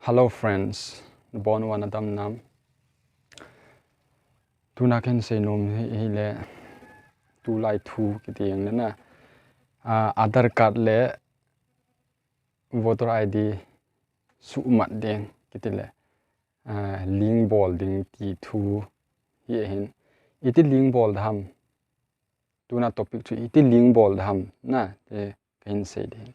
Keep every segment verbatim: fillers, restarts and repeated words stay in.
Hello friends, nabon uva nadam nam? Tuna kahin seinom hi, hile tulai thu kiti jeng le na, ah, Aadhaar card le voter I D suhmat ding kiti le, ah, link bol ding ti thu hi ahin. Iti link bol ding ham? Tuna topic chu iti link bol ding ham na, ti kahin sei ding.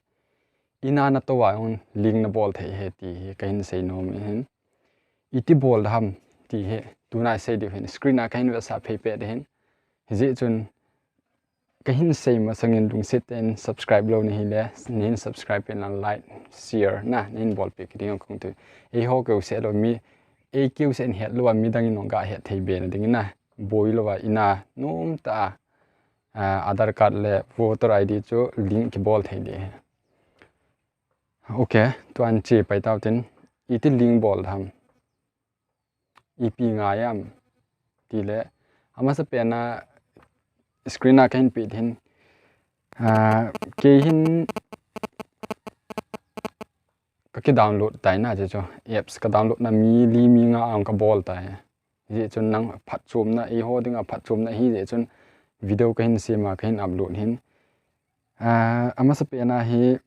Ina natou a jong link nabol thei ahi ti hi kahin seinom ahin. Iti bol ding ham ti hi tuna isei diu ahin. Screen a kahin vetsah phei peh ding ahin. Hijeh chun kahin sei masangin lungset in subscribe lou nahi le, nahin subscribe in lang like, share na, nahin bolpeh kit ding kahung tui. Eiho keu seh lou mi, ei keu seh in het lou a midang in jong ga het thei be na ding in na, boi lou a ina nomtah a, ah, Aadhaar card le voter I D chu link kibol thei ding ahi. Ok, tuan che pai tau tin, iti link bol ding ham? Ipi ngai ham? Ti le, amasapen a screen a kahin peh ding ahin, ah, kei hin kaki download tai na, che chu apps ka download na mi li mi nga ang kabol tai. Hijeh chun nang phatchomna, eiho dinga phatchomna hijeh chun video kahin sem a kahin upload ahin. Ah, amasapen a hi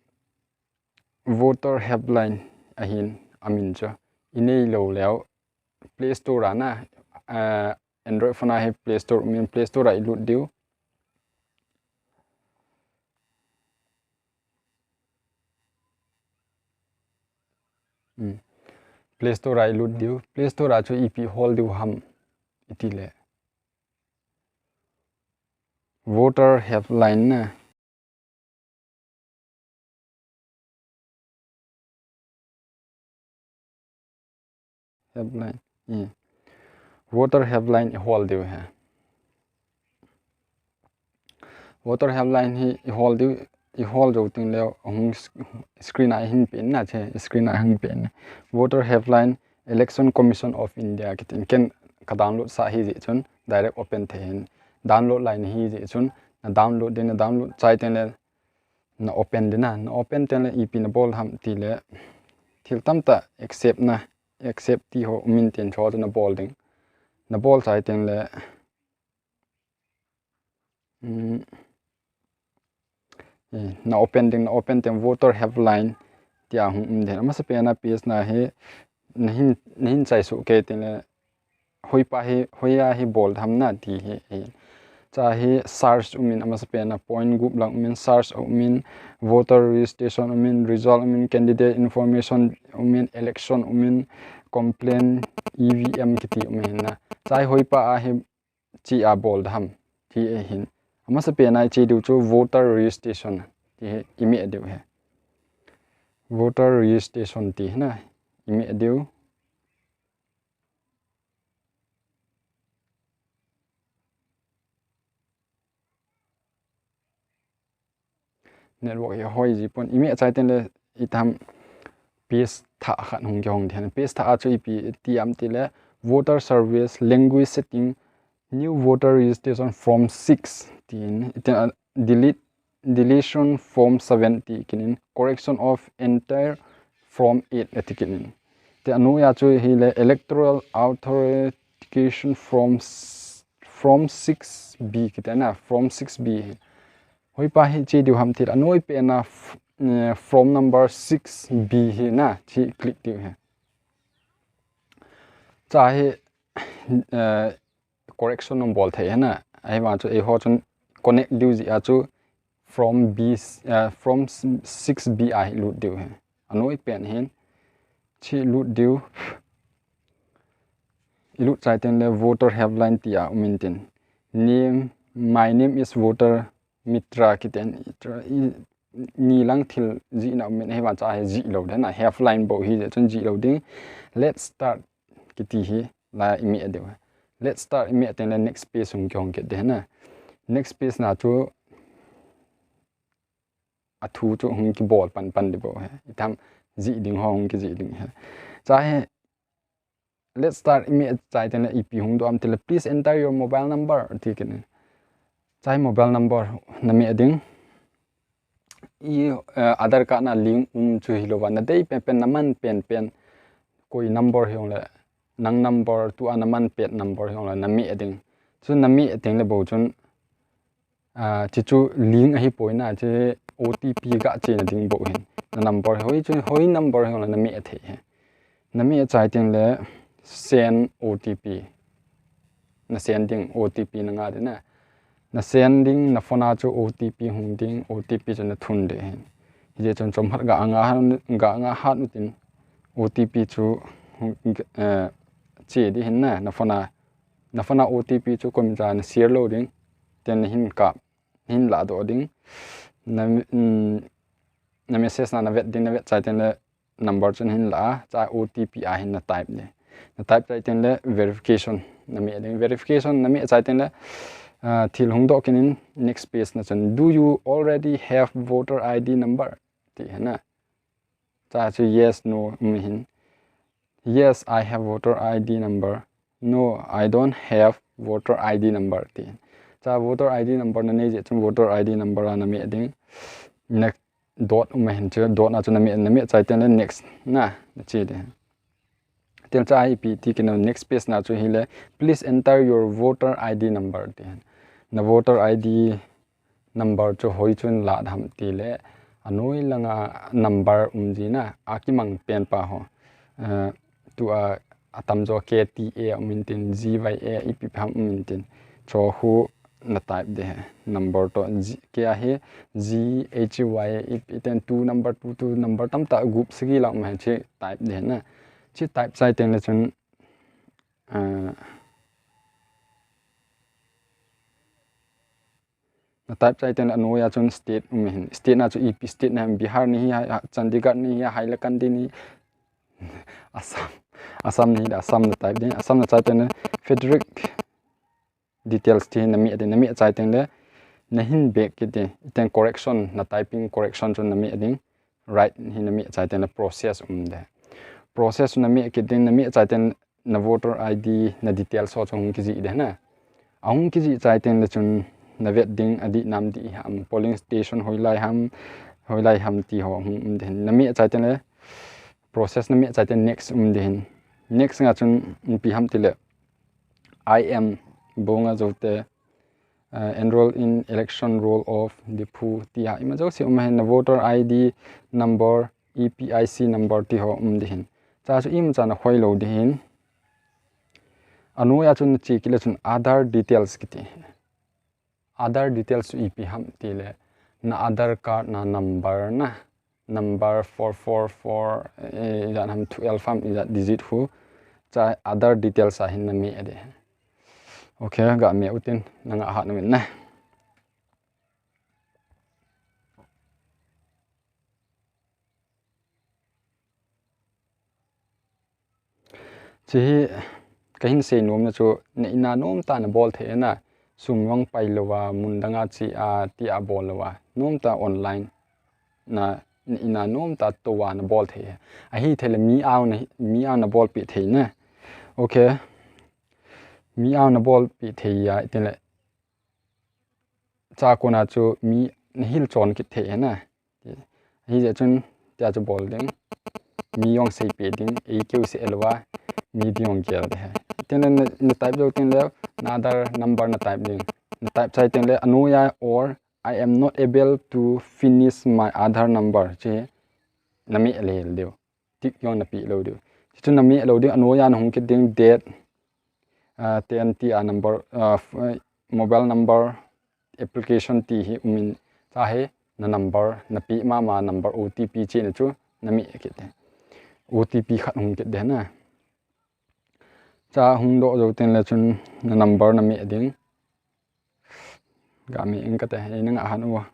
Voter Helpline ahin amin chu. Inei lou leu Play Store a na, ah, Android phone a hi Play Store umin, Play Store a ilut diu. Hmm. Play Store a ilut diu. Play Store a chu ipi hol diu ham iti le, Voter Helpline na. Helpline. Hmm. Voter Helpline ihol diu ahi. Voter Helpline hi ihol diu, ihol jou teng leu, ahung s-, screen a ihin pen na che, screen a ihin pen na. Voter Helpline, Election Commission of India kitin, ken ka download sah hijeh chun direct open thei ahin. Download lai nahi jeh chun, na download ding, na download chai teng le, na open ding na, na open teng le ipi nabol ham ti le, thil tamtah accept na, accept ti ho umin tin, chu chu nabol ding. Nabol chai teng le, um, eh, na open ding, na open teng Voter Helpline tia hung um ding. Amasapen a page na hi, nahin, nahin chai soh kei teng le, hoipa hi, hoiya hi bol tham na ti hi, hi. Chua hi search umin, amasapen a point gup lang umin, search umin, voter registration umin, result umin, candidate information umin, election umin, complaint, E V M kiti umin na. Chua hi hoipa a hi chi a bol tham ti ahin. Amasapen a iche diu chu voter registration ti hi imeh diu ahi. Voter registration ti hi na imeh diu. Network hi hoi ji pon, imeh chai teng le itam page thah khat hung kihong ding. Page thah a chu ipi ti ham ti le, voter service, language setting, new voter registration form six tin, itin, ah, delete deletion form seven ti kinin, correction of entire form eight ati kinin. Te anoiya chu hile electoral authentication form s-, form six B kiti na, form six B hi. Hoipa hi che diu ham ti le, anoipen a f-, eh, form number six B hi na, chi click diu ahi. Chua hi, eh, correction nabol thei ahi na. Ahivang chu eiho chun connect diu jeh a chu form B, eh, form six B a hi lut diu ahi. Anoipen hin. Chi lut diu. Ilut chai teng le voter helpline tia um intin. Name, my name is voter Mitra kiti in, i, ni lang thil jihna um in, ahivang chua hi jih lou ding na, helpline bou hijeh chun jih lou ding. Let's start kiti hi la imeh diu. Let's start imeh teng le next page hung kihong kit ding na. Next page na chu athu chu hung kibol pan pan ding bou ahi. Itam jih ding ho hung kijih ding ahi. Chua hi let's start imeh chai teng le ipi hung doh ham ti le, please enter your mobile number ti kinin. Chua hi mobile number nameh ding. I, eh, Aadhaar card na link um chu hilouva, nadei penpen, naman penpen, koi number hijongle, nang number tua naman pet number hijongle nameh ding. Chu nameh tengle bou chun, ah, chuchu link ahipoi na, chu O T P gachena ding bou hin. Na number hoi chu, hoi number hijongle nameh thei hi. Nameh chai tengle send O T P. Na send ding O T P nanga ding na. Na send ding, na phone a chu O T P hung ding, O T P chu nathun ding hin. Hijeh chun chomkhat ga nga hat, ga nga hat utin O T P chu hung, eh, che ding hin na, na phone a, na phone a O T P chu koimacha na share lou ding, then nahin kap, nahin ladoh ding. Na, mm, na message na navet ding, navet chai tengle number chu nahin la a, cha O T P ahin na type ding. Na type chai tengle verification nameh ding. Verification nameh chai tengle, ah, thil hung doh kit in next page na chun, "Do you already have voter I D number?" ti hi na. Cha chu yes, no um hin. "Yes, I have voter I D number." "No, I don't have voter I D number," ti. Cha voter I D number nanei jeh chun voter I D number a nameh ding. Next dot um hin chu, dot na chu nameh, nameh chai tengle next na, nache ding. Tel cha ipi ti kit na, next page na chu hile, "Please enter your voter I D number," ti. Na voter I D number chu hoi chun la ham tile, anoi langa number um ji na, akimang pen pa ho. Eh, tua atamjo K T A um intin, G Y A ipi ham um intin. Cho hu na type ding hi, number to G, K a hi G H Y A ipi ten two number, two, two number tamtah group sagi lang um hi, chi type ding hi na. Chi type chai tengle chun, ah, na type chai tengle anoiya chun state um hin. State na chu ipi state na ham, Bihar nahi ham, Chandigarh nahi ham, Hailakandi nahi, Assam, Assam nahi da, Assam na type ding. Assam na chai tengle federal details ti nameh ding, nameh chai tengle nahin back kit ding. Iten correction, na typing correction chu nameh ding. Right hi nameh chai tengle process um ding. Process nameh kit ding, nameh chai tengle na voter I D, na details ho chu hung kijih ding na. Ahung kijih chai tengle chun navet ding, adih nam dih ham, polling station hoilai ham, hoilai ham ti ho hung um ding. Nameh chai tengle process nameh chai tengle next um ding. Next nga chun ipi ham tile, "I am," bou nga jou te, uh, "enroll in election roll of Diphu," ti a, ima jouse um hin, na voter I D number, E P I C number ti ho um ding hin. Cha chu imacha na khoi lou ding hin. Anoiya chun nache kit le chun Aadhaar details kiti. Aadhaar details chu ipi ham tile, na Aadhaar card na number na, number four four four, eh, ijat ham twelve ham, ijat digit hu, cha Aadhaar details ahin nameh ding. Okay, ga meh utin, nanga hat na min na. Chi hi kahin sei nom na chu, na in a nom tah na bol thei na, sum vang pai louva, mun danga che a, ti a bol louva, nom tah online na, na in a nom tah tou a na bol thei. Ahi thei le mi ao na, mi ao na bolpeh thei na. Okay. Mi ao na bolpeh thei a, itin le cha kona chu mi na hil chon kit thei hi na. Hijeh chun tia chu bol ding. Mi jong seipeh ding, ei keu se elou a, mi ding jong gel ding hi. Tin le na, na type jou tin le, na Aadhaar number na type ding. Na type chai tin le, anoiya or I am not able to finish my Aadhaar number. Chi na meh lel diu. Tick jong na peh lou diu. Chuchu na meh lou diu, anoiya na hung kit ding date, ah, ten ti a number, ah, f-, eh, mobile number, application ti hi um in, cha hi na number, na peh mama number O T P chena chu na meh kit ding. O T P khat hung kit ding na. Cha hung doh jou tin le chun na number na meh ding. Ga meh ing kate, ei nanga hat uvo.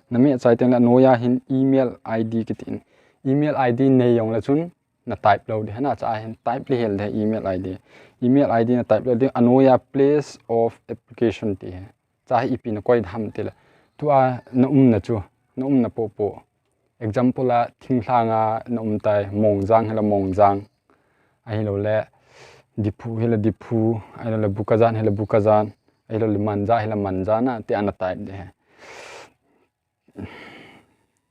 Na meh chai tin le anoiya hin email I D kiti in. Email I D nei jong le chun na type lou ding hi na, cha hin type le hel ding email I D. Email I D na type lou ding, anoiya place of application ti hi. Cha hi ipi na koi ham ti le, tua na umna chu, na umna popo. Example a, thinglhang a na um tai, Mongjang hi le Mongjang. Ahilou le, Diphu hile Diphu, ahilou le Bokajan hile Bokajan, ahilou le Manja hile Manja na, tia na type ding ahi.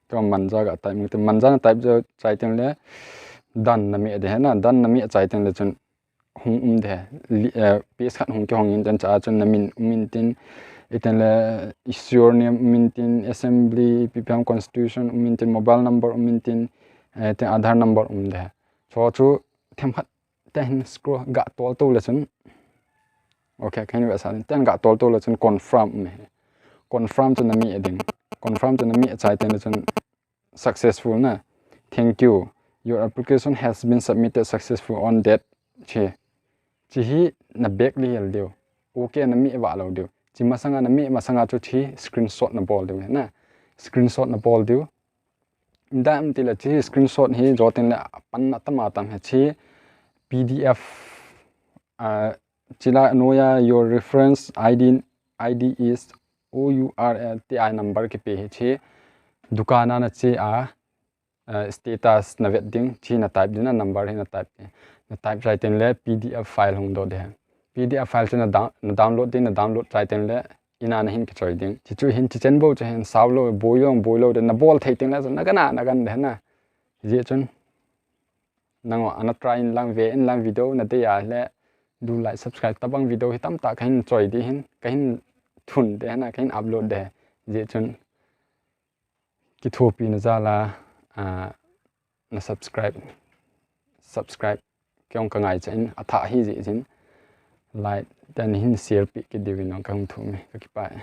Tua Manja ga type, Manja na type jou chai teng le, done na meh ding ahi na, done na meh chai teng le chun hung um ding ahi. Page khat hung kihong in, tua chun na min um in tin, iten le issuer name um in tin, assembly, P P M constitution um in tin, mobile number um in tin, iten Aadhaar number um ding ahi. Chu chu themkhat te hin scroll ga tol tou le chun, okay, kahin vetsah ding, ten ga tol tou le chun confirm um ahi. Confirm chu na meh ding. Confirm chu na meh chai teng le chun successful na. Thank you. Your application has been submitted successful on date. Chi. Chi hi na back lih hel diu. Okay na meh vah lou diu. Chi masanga na meh masanga chu chi screenshot na bol diu na. Screenshot na bol diu. Dam ti le chi screenshot hi jo teng le apan na tam a tam ahi. Chi P D F, uh, chi la noya your reference I D, I D is O U R A ti a number kipe hi. Chi dukan a na che a, uh, status na vet ding, chi na type ding na number hi na type ding. Na type chai teng le P D F file hung doh ding ahi. P D F file chu na down-, na download ding, na download chai teng le ina na hin kichoi ding. Chi chu hin chi chen bou chu hin sao lou, boi lou, boi lou ding, na bol thei teng le chu na gan a, na gan ding ahi na. Hijeh chun nangho ana try in lang ve in lang video na dei a le, do like subscribe tabang video hi tamtah kahin choi ding ahin, kahin thun ding ahi na, kahin upload ding ahi. Hijeh chun kithopi na jal a, ah, na subscribe, subscribe kei jong ka ngaicha in, athah ahi jeh in like, then hin share pi kit diuvin jong kahung thum e, ka kipah e.